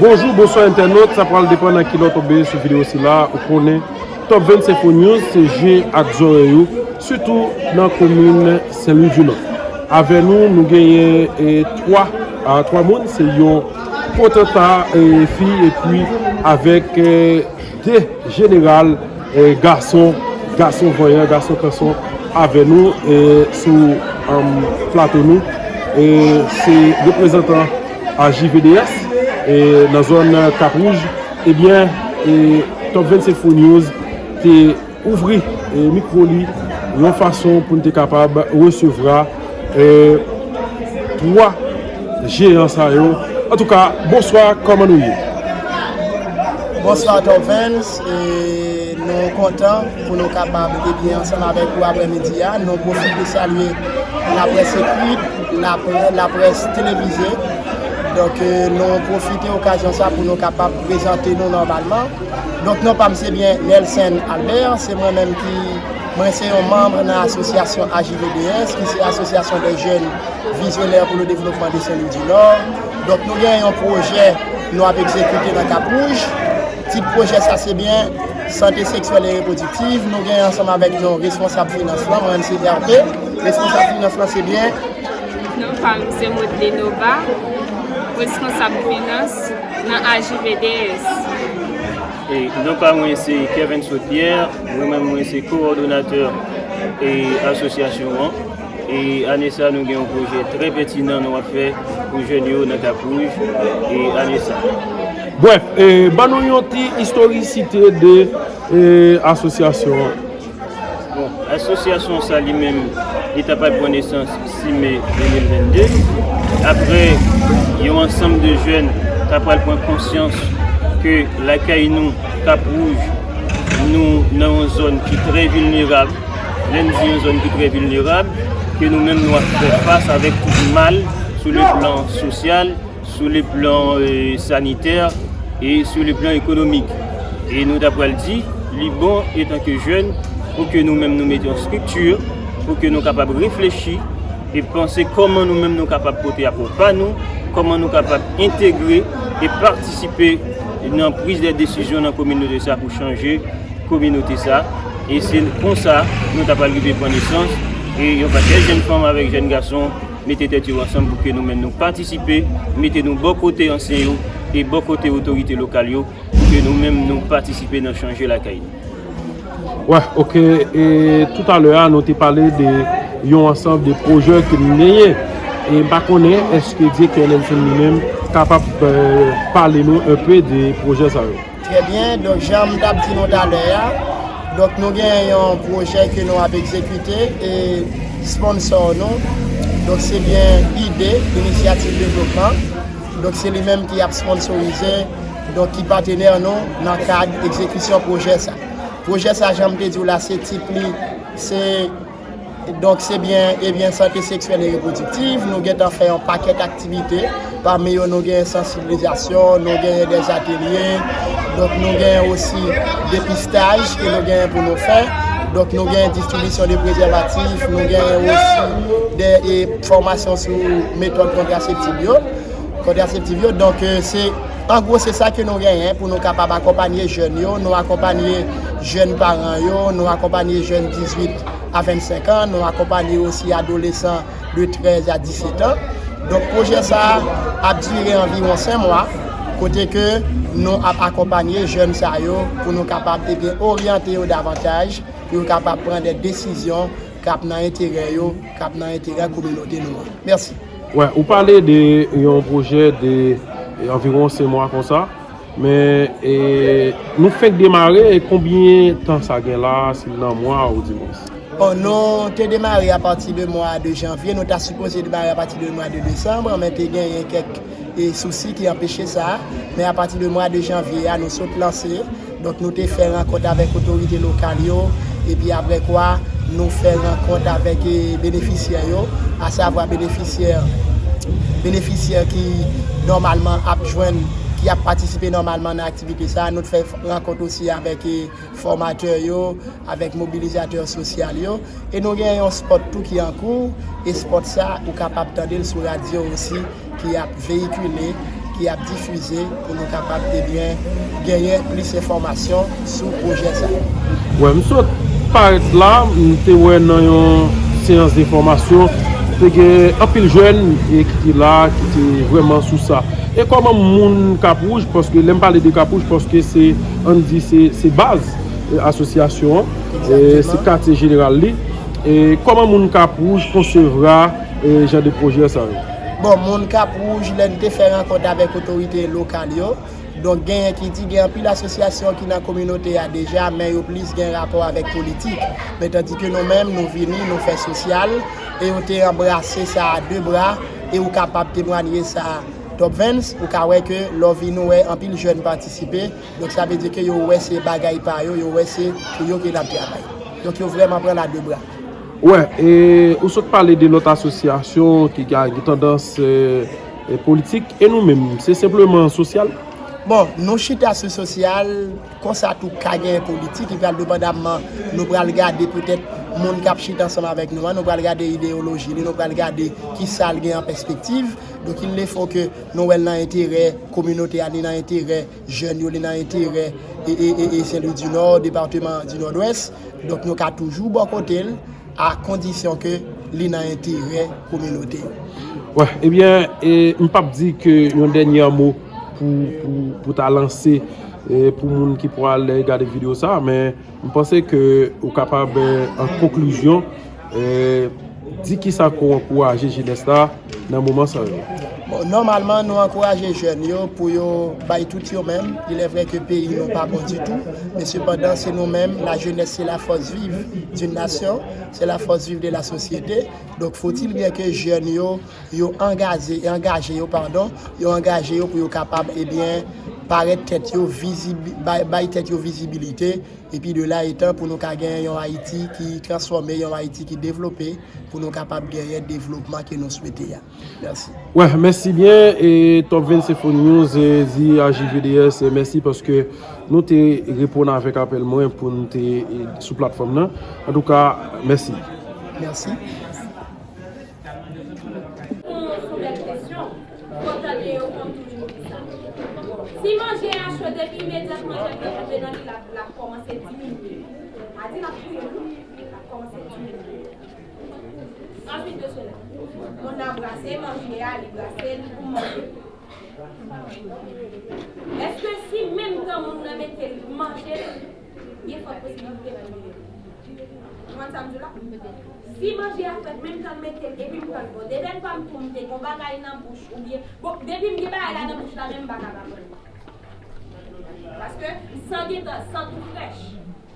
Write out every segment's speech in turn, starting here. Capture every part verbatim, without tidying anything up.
Bonjou, bonswa entènot, sa pral depann nan kilè w tonbe sou videyo sila, ou konnen Top vennsenk Info News se je ak zòrèy ou, sitou nan komin Sen Lwi di Nò. Avè nou, nou genyen e, twa, a, twa moun, se yon potanta e, fi epi avèk e, de jeneral e, gason, gason vanyan, gason kanson avè nou e, sou um, plato nou. E, se reprezantan a J V D S e, nan zòn Kap Wouj. Ebyen, e, Top vennsenk Info News te ouvri e, mikwo li yon fason pou n te kapab resevwa e, twa jeyan sa yo. Antouka, bonswa, kòman nou ye? Bonswa Top Vens, e nou kontan pou nou kapab ebyen ansanm avèk ou aprèmidi a. Nou pwofite salye laprès ekrit, laprès, laprès televize. Donk e, nou pwofite okazyon sa pou nou kapab prezante nou nòmalman. Donk non pa m se byen Nelson Albert, se mwen menm ki mwen se yon manm nan asosyasyon A J V D S ki se asosyasyon de jèn vizyonè pou le devlopman de Sen Lwi di Nò. Donk nou gen yon pwojè nou ap egzekite nan Kap Wouj. Tit pwojè sa se byen sante seksyèl e repwodiktiv. Nou gen ansanm avèk nou responsab finans lan, mwen menm se R P. Responsab finans lan se byen Non pa m se Modlenoba, responsab finans nan A J V D S. E non pa mwen se Kervens Pierre, mwen menm mwen se kowòdonatè e asosyasyon an. E ane sa nou gen yon pwojè trè pètinan nou ap fè pou jèn yo nan Kap Wouj e ane sa. Brèf, e, ban nou yon ti istorisite de e, asosyasyon an. Bon, asosyasyon sa li menm, li ta pral pran nesans sis me de mil vennde. Apre yon ansanm de jèn ta pral pran konsyans ke lakay nou, Kap Wouj, nou nan yon zòn ki trè vilnerab. Lè n di yon zòn ki trè vilnerab, ke nou menm nou ap fè fas avèk tout mal sou le plan sosyal, sou le plan e, sanitè e sou le plan ekonomik. E nou ta pral di, li bon etanke jèn pou ke nou menm nou mete yon estrikti, pou ke nou kapab reflechi e panse kòman nou menm nou kapab pote apò pa nou, kòman nou kapab entegre e patisipe nan priz de desizyon nan kominote sa pou chanje kominote sa. E se konsa nou ta pral rive pran nesans e yon pakèt jèn fanm avèk jèn gason mete tèt yo ansanm pou ke nou menm nou patisipe, mete nou bò kote ansyen yo e bò kote otorite lokal yo pou ke nou menm nou patisipe nan chanje lakay nou. Wè, oke. E toutalè a, nou te pale de yon ansanm de pwojè ke nou genyen. E m pa konnen èske direktè Nelson li menm kapab e, pale nou enpe de pwojè sa yo. Trè byen, donk jan m t ap di nou talè a, donk nou gen yon pwojè ke nou ap egzekite e sponsò nou, donk se byen ide, Inisyativ Devlopman, donk se li menm ki ap sponsorize, donk ki patenè nou nan kad egzekisyon pwojè sa. Pwojè sa, jan m te di w la, se tit li, se Donk se byen ebyen sante seksyèl e repwodiktiv. Nou gentan fè yon pakèt aktivite. Pami yo nou gen sansibilizasyon, nou gen dèzatelye. Donk nou gen osi depistaj ke nou gen pou nou fè. Donk nou gen distribisyon de prezèvatif, nou gen osi de e, fòmasyon sou metòd kontraseptif yo. Kontraseptif yo. Donk e, se an gwo se sa ke nou genyen pou nou kapab akonpanye jèn yo. Nou akonpanye jèn paran yo, nou akonpanye jèn dizuit a vennsenk an, nou akonpanye osi adolesan de trèz a diset an. Donk pwojè sa a ap dire anviwon senk mwa, kote ke nou ap akonpanye jèn sa yo pou nou kapab ebyen oryante yo davantaj, pou yo kapab pran de desizyon k ap nan enterè yo, k ap nan enterè kominote nou an. Mèsi. Wè, ou pale de yon pwojè de anviwon senk mwa konsa. Men e, nou fenk demare, e konbyen tan sa gen la, si l nan mwa ou di mwens? Bon, nou te demare apati de mwa de janvye, nou ta sipoze demare apati de mwa de desanm, men te genyen kèk e, sousi ki anpeche sa. Men apati de mwa de janvye a, nou sot lanse. Donk nou te fè rankont avèk otorite lokal yo, epi apre kwa, nou fè rankont avèk e, benefisyè yo, asavwa benefisyè benefisyè ki nòmalman ap jwenn, ki ap patisipe nòmalman nan aktivite sa a. Nou te fè rankont osi avèk e, fòmatè yo, avèk mobilizatè sosyal yo. E nou gen yon spòt tou ki an kou, e spòt sa ou kapab tande l sou radyo osi ki ap veyikile ki ap difize pou nou kapab, ebyen, genyen plis enfòmasyon sou pwojè sa a. Wè, m sot parèt la, m te wè nan yon seyans de fòmasyon, te gen anpil jèn e ki te la, ki te vrèman sou sa. E kòman moun Kap Wouj, paske lè m pale de Kap Wouj, paske se, ann di, se, se baz, e, asosyasyon an, e, se katye jeneral li. E kòman moun Kap Wouj konsevwa, e, jan de pwojè sa yo? Bon, moun Kap Wouj, lè n te fè rankont avèk otorite lokal yo, donk genyen ki di gen anpil asosyasyon ki nan kominote a deja, men yo plis gen rapò avèk politik. Men tandike nou menm, nou vini, nou fè sosyal, e yo te anbrase sa a de bra, e ou kapab temwanye sa a. Top Vens, ou ka wè ke lè w vin ou wè anpil jèn patisipe, donk sa vle di ke yo wè se bagay pa yo, yo wè se pou yo ke n ap travay. Donk yo vrèman pran l a de bra. Wè, e ou sot pale de lòt asosyasyon ki gen tandans, e, e, politik, e nou menm, se senpleman sosyal? Bon, nou chita sou sosyal, konsa tou ka gen politik, epi endepandamman, nou pral gade petèt moun k ap chita ansanm avèk nou an, nou pral gade ideyoloji li, nou pral gade kisa l gen an pèspektiv. Donk, il le faut ke nou wè l nan enterè kominote a, li nan enterè jèn yo, li nan enterè e, e, e, e Saint Louis du Nord, depatman di Nòdwès. Donk, nou ka toujou bò kote l, a kondisyon ke li nan enterè kominote yo. Wè, ebyen, e, m p ap di ke yon dènye mo pou, pou, pou ta lanse, e, pou moun ki pral gade videyo sa, men m panse ke ou kapab, e, an konklizyon, e, di kisa ke w ankouraje jenès la nan moman sa yo. Bon, nòmalman, nou ankouraje jèn yo pou yo bay tout yo menm. Il est vrai que peyi nou pa bon ditou, men sepandan, se nou menm, la jeunesse, c'est la force vive d'une nation, c'est la force vive de la société. Donk, faut-il bien que jèn yo, yo angaje, angaje yo, padon, yo angaje yo pou yo kapab, ebyen, parèt tèt yo, vizibi-, bay, bay tèt yo vizibilite, epi de la etan pou nou ka gen yon Ayiti ki transfòme, yon Ayiti ki devlope, pou nou kapab genyen devlopman ke nou swete a. Mèsi. Wè, mèsi byen, e Top Vens Info News, e di A J V D S, e mèsi paske nou te reponn avèk apèl mwen pou nou te, e, sou platfòm nan. Antouka, mèsi. Mèsi. Yon bèl kesyon. Kontan yo konn toujou di sa. Si manje a cho, depi imedyatman manje a tonbe nan li, l ap, l ap kòmanse diminye. A di l ap bouyi, l ap kòmanse diminye. Ansuit de sela, moun nan brase manje a, li brase l pou manje. Èske si menm tan moun nan mete l manje l, gen fòt posibilite pou li rete? Ou konprann sa m di w la? Si manje a fèt menm tan l mete l, epi m pran l, bon, devèn pa m tou m te gon bagay nan bouch, oubyen, bon, depi m gen bagay la nan bouch la, menm m pa ka pa pran l. Paske san gentan, san tou frèch.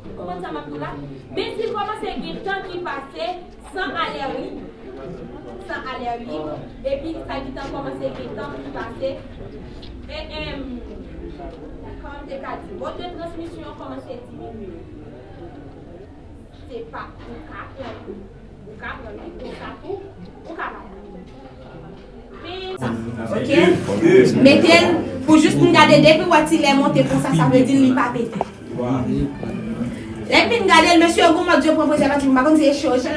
Ou konprann sa m ap di w la? Men si l kòmanse gen tan ki pase san a lè lib, san a lè lib, epi sa gentan kòmanse gen tan ki pase, e, em, kòman m te ka di, mòd de transmisyon an kòmanse diminye. Se pa ou ka pran li. Ou ka pran li konsa tou, ou ka pa pran li. Ok? Mete l pou jis pou n gade depi w wè ti lè monte konsa, sa vle di li pa pete. Lè m fin gade l, mesye yo gon mòd yo pran prezèvatif, m pa konn si e chirurjyen.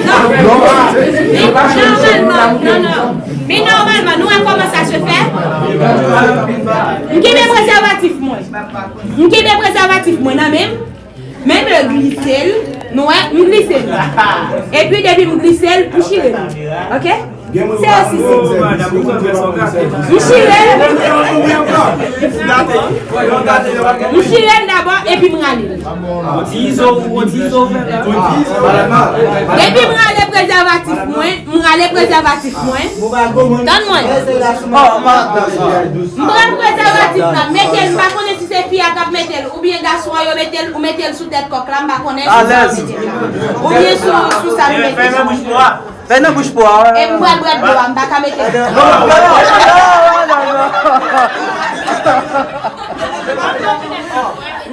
Non. Non, non, non, non. Men nòmalman, nou wè kòman sa se fè. M kenbe prezèvatif mwen. M kenbe prezèvatif mwen nan men m. Men m glise l, nou wè, m glise l. Epi depi m glise l, m chire l. Ok? Se osi senp. M chire l. M chire l dabò, epi m rale l. Depi m rale prezèvatif mwen, m rale prezèvatif mwen. Tann mwen. M pran prezèvatif la, mete l, m pa konnen si se fi a k ap mete l, oubyen gason an yo mete l, ou mete l sou tèt kòk la, m pa konnen si se ou mete l. Oubyen sou, sou sa m mete. Fè nan bouch pou a. Fè nan bouch pou a. E m pral bwè dlo a, m pa ka mete l. Non, non, non, non, non.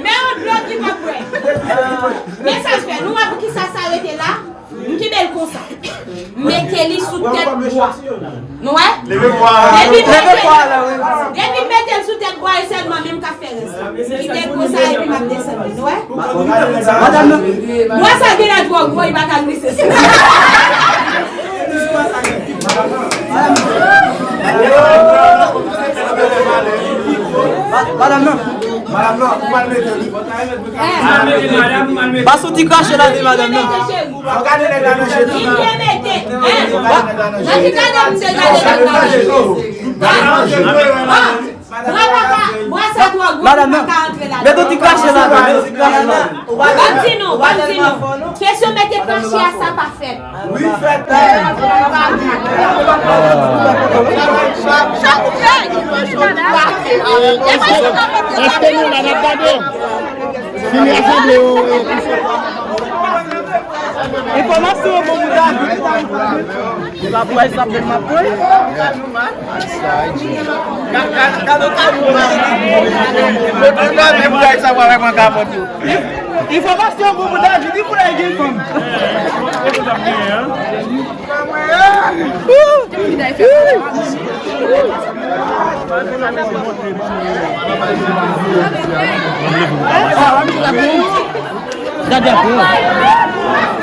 Men yon dlo ki p ap bwè. Men sa l fè, nou wè poukisa sa rete la? M kenbe l konsa. M mete li sou tèt bwa. Nou wè? Leve bwa a. Depi m mete l, depi m mete l sou tèt bwa, e sèlman men m ka fè rès la. M kite l konsa epi m ap desann li. Nou wè? Madanm nan. Bwa sa genlè twò gwo, li pa ka glise sou. Pas yon ti krache la de madanm nan. Fò gade nèg la nan jeni. Li te mete. Nan ti gade m te gade nèg la nan jeni. Bra pa ka, bra sa twò gwo, li pa ka antre ladan. Mete yon ti krache la, mete yon ti krache la. Ban m di nou, ban m di nou. Kesyon mete krache a, sa pa fèt. Èske, èske nou la n ap gade? Fini asanble yo. Enfòmasyon yo bon pou David. Ou ka pran sa pou m ap pran. Enfòmasyon bon pou David, li pou lè gen fanm. Gade apre.